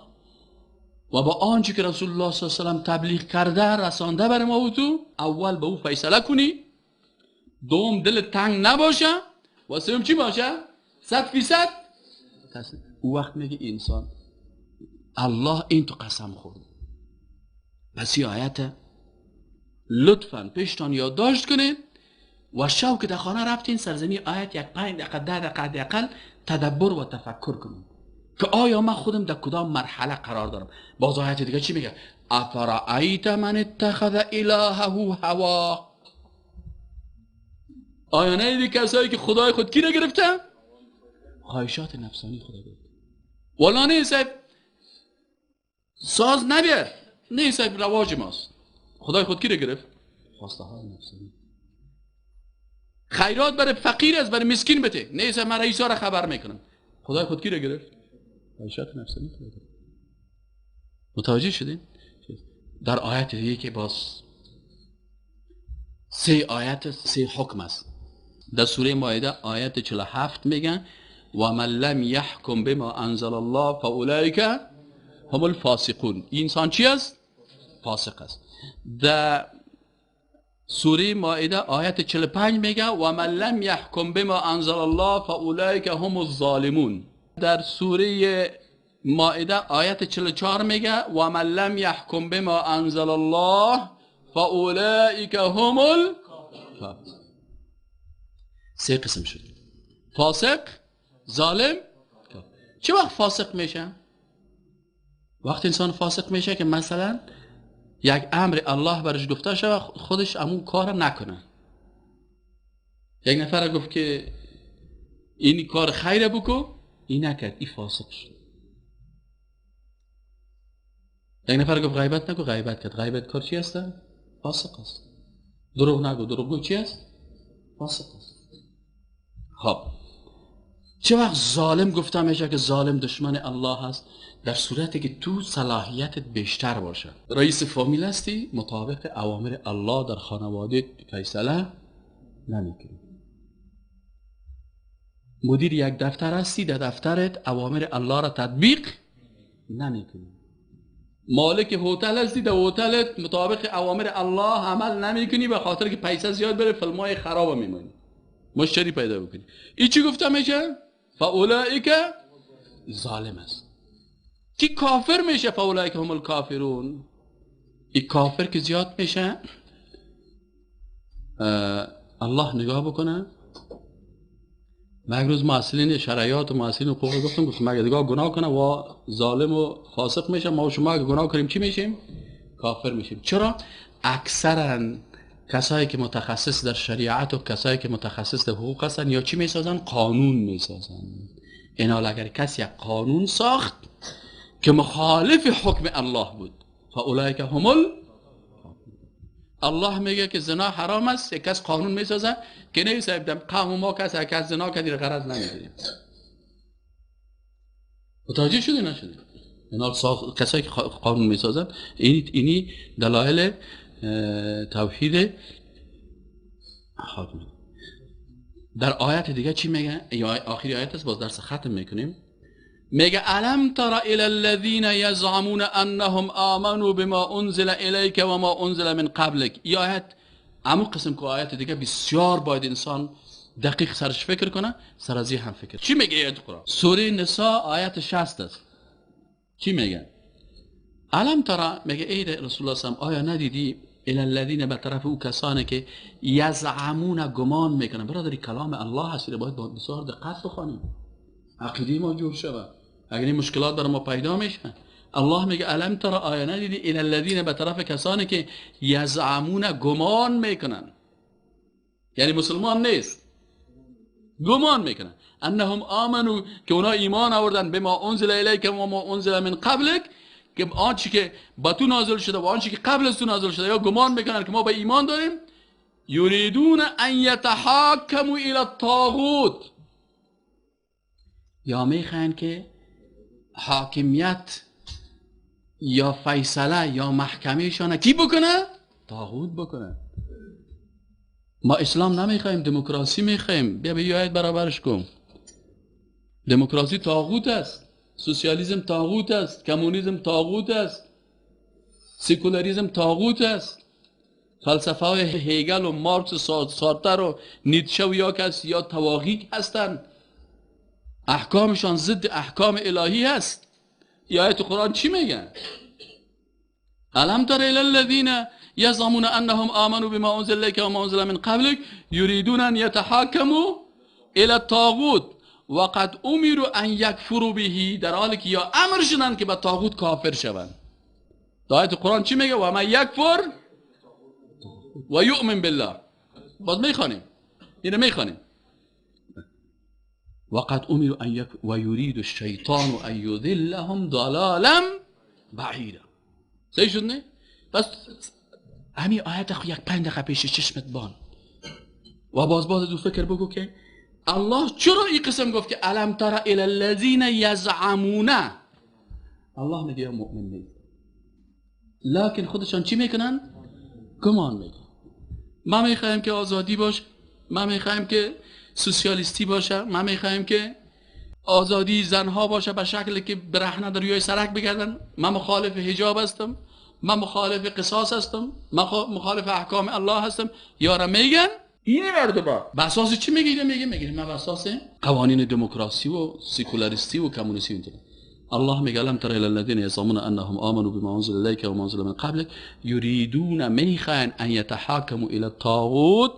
و با آنچه که رسول الله صلی الله علیه و سلم تبلیغ کرده رسانده بر ما و تو، اول به او فیصله کنی، دوم دل تنگ نباشه، و سوم چی باشه؟ 100% تسلیم. او وقت میگه انسان الله این تو قسم خورد. پس این آیت لطفا پیشتان یادداشت کنید و شو که در خانه رفتین سرزمین آیت یک 5 دقیقه 10 دقیقه حداقل تدبر و تفکر کنید که آیا من خودم در کدام مرحله قرار دارم. باز آیت دیگه چی میگه؟ افرأیت من اتخذ الهه هوا. آیا ندیدی کسایی که خدای خود کی را گرفته؟ خواهشات نفسانی خدا گرفته. والا نه صاحب ساز نبیر، نه صاحب رواج ماست. خدای خود کی را گرفت؟ خواسته های نفسانی. خیرات برای فقیر است، برای مسکین بده، نه صاحب من رئیس ها را خبر میکنم. خدای خود کی را گرفت؟ خواهشات نفسانی خدا گرفت. متوجه شدین؟ در آیت دیگه که باز 3 آیت 3 حکم است. در سوره مائده آیت 47 میگن و من لم یحکم بما انزل الله فاولئک هم الفاسقون. انسان چی است؟ فاسق است. در سوره مائده آیت 45 میگه و من لم یحکم بما انزل الله فاولئک هم الظالمون. در سوره مائده آیت 44 میگه و من لم یحکم بما انزل الله فاولئک هم الکافرون. 3 قسم شد: فاسق، ظالم. چه وقت فاسق میشه؟ وقت انسان فاسق میشه که مثلا یک امر الله برش گفته شد خودش امون کار نکنه. یک نفر گفت که این کار خیر بکو، این نکرد، این فاسق شد. یک نفر گفت غیبت نکو، غیبت کرد. غیبت کار چی هست؟ فاسق است. دروغ نگو، دروغگو چی است؟ فاسق است. خب چه وقت ظالم گفته میشه که ظالم دشمن الله هست؟ در صورتی که تو صلاحیتت بیشتر باشه. رئیس فامیل هستی، مطابق اوامر الله در خانواده فیصله نمیکنی. مدیر یک دفتر هستی، در دفترت اوامر الله را تطبیق نمیکنی. مالک هتل هستی، در هتلت مطابق اوامر الله عمل نمیکنی، به خاطر که پیسه زیاد بره فیلمای خراب میمونی، مشتری پیدا بکنی. این چی گفته میشه؟ فاولئک ظالم است. کی کافر میشه؟ فاولئک هم الکافرون. این کافر که زیاد میشه، الله نگاه بکنه. من یک روز محصلین شرعیات و محصلین حقوق گفتم اگه دیگه گناه کنه و ظالم و فاسق میشه، ما و شما اگه گناه کنیم چی میشیم؟ کافر میشیم. چرا؟ اکثرا کسایی که متخصص در شریعت و کسایی که متخصص در حقوق هستن یا چی میسازن؟ قانون میسازن. اینا اگر کسی یک قانون ساخت که مخالف حکم الله بود، فاولئک هم ال الله میگه که زنا حرام است، یک کس قانون میسازه که نه صاحب دم قوم ما کس کس زنا کردی غرض نمیگیریم. متوجه شدی نشدی؟ اینا کسایی که قانون میسازن اینی دلایل توحید حاکم. در آیت دیگه چی میگه؟ یا آخری آیت است، باز درس ختم میکنیم. میگه الم تر الى الذين يزعمون انهم آمنوا بما انزل الیک و ما انزل من قبلک. این آیت همون قسم که آیت دیگه بسیار باید انسان دقیق سرش فکر کنه، سر از هم فکر. چی میگه آیت قرآن؟ سوره نساء آیت 60 است. چی میگه؟ الم تر، میگه ای رسول الله صلی الله علیه و آیا ندیدی الى الذين به طرف او کسانی که یزعمون گمان میکنن. برادری کلام الله هست، باید با بسیار دقت بخوانیم، عقیده ما جور شود، اگر این مشکلات بر ما پیدا میشه. الله میگه الم تر، آیا ندیدی الى الذین به طرف کسانی که یزعمون گمان میکنن، یعنی مسلمان نیست، گمان میکنن انهم آمنو که اونا ایمان آوردن، بما انزل الیک و ما انزل من قبلک، که آنچه که با تو نازل شده و آنچه که قبل از تو نازل شده، یا گمان میکنن که ما به ایمان داریم. یریدون ان یتحاکموا الی الطاغوت، یا میخواین که حاکمیت یا فیصله یا محکمه شان کی بکنه؟ طاغوت بکنه. ما اسلام نمیخوایم، دموکراسی میخوایم. بیا بیاید برابرش کن. دموکراسی طاغوت است، سوسیالیسم طاغوت است، کمونیسم طاغوت است، سکولاریسم طاغوت است، فلسفه های هگل و مارکس و سارتر و نیتشه و یا کس یا طواغیت هستند، احکامشان ضد احکام الهی هست. یا آیت قرآن چی میگن؟ الم تر الی الذین یزعمون انهم آمنوا بما انزل الیک و ما انزل من قبلک یریدون ان یتحاکموا الی الطاغوت وقد امروا ان یکفروا به، در حالی که یا امر شدن که به طاغوت کافر شوند. آیت قرآن چی میگه؟ و من یکفر و یؤمن بالله. باز میخوانیم اینو، میخوانیم وقد امروا ان یک و یرید الشیطان ان یضلهم ضلالا بعیدا. صحیح شد نه؟ پس همین آیت خو یک 5 دقیقه پیش چشمت بان و باز باز دو فکر بگو که الله چرا این قسم گفت که الم تر الی الذین یزعمون. الله میگه مؤمن نیست، لکن خودشان چی میکنن؟ گمان میکنن. ما میخوایم که آزادی باشه، ما میخوایم که سوسیالیستی باشه، ما میخوایم که آزادی زنها باشه به شکلی که برهنه در روی سرک بگردن. من مخالف حجاب هستم، من مخالف قصاص هستم، من مخالف احکام الله هستم. یارا میگن اینه مردم به اساس چی میگه؟ میگه من به اساس قوانین دموکراسی و سکولاریستی و کمونیستی اینطوری. الله میگه الم تر الی الذین یزعمون انهم آمنوا بما انزل الیک و ما انزل من قبلک یریدون، میخواین ان یتحاکموا الی الطاغوت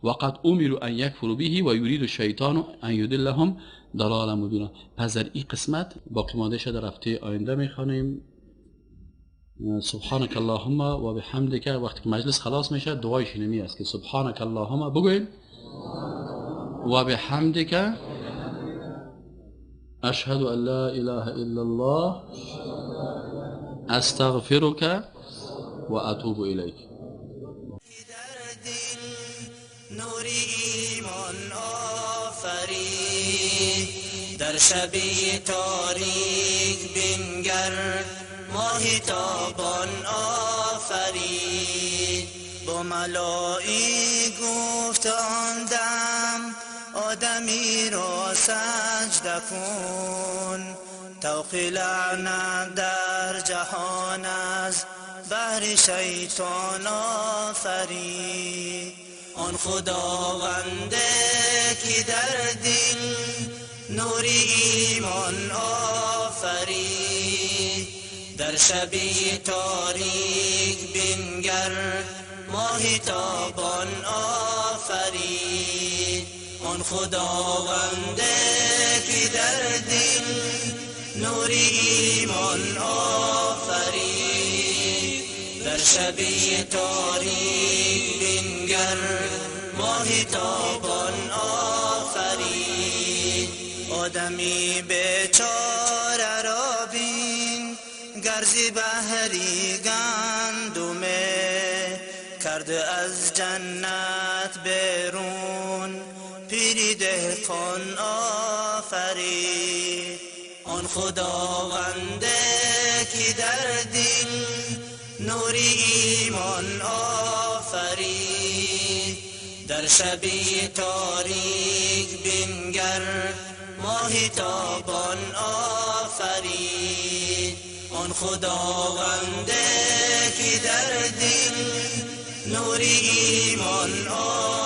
وقد امروا ان یکفروا به و یرید الشیطان ان یضلهم ضلالا مبینا. پس در این قسمت باقی مانده شده در هفته آینده میخوانیم. سبحانك اللهم و بحمدک. وقتی که مجلس خلاص میشه دعای شنمی است که سبحانك اللهم بگوین و بحمدک اشهد ان لا اله الا الله استغفرك و اتوب الیک. نور ایمان آفرید، در شبی تاریک بنگر ماه تابان آفرید. با ملائک گفت آن دم آدمی را سجده کن، طوق لعنت در جهان از بهر شیطان آفرید. آن خداونده که در دل نور ایمان آفرید، در شبی تاریک بنگر ماه تابان آفرید. آن خداونده که در دل نور ایمان آفرید، در شبی تاریک بنگر ماه تابان آفرید. آدمی بیچاره را بین گرزی بهری گندمه، کرده از جنت بیرون پیری دهقان آفرید. آن خداونده که در دل نور ایمان آفرید، در شبی تاریک بنگر ماه تابان آفرید. آن خداونده که در دل نور ایمان آفرید.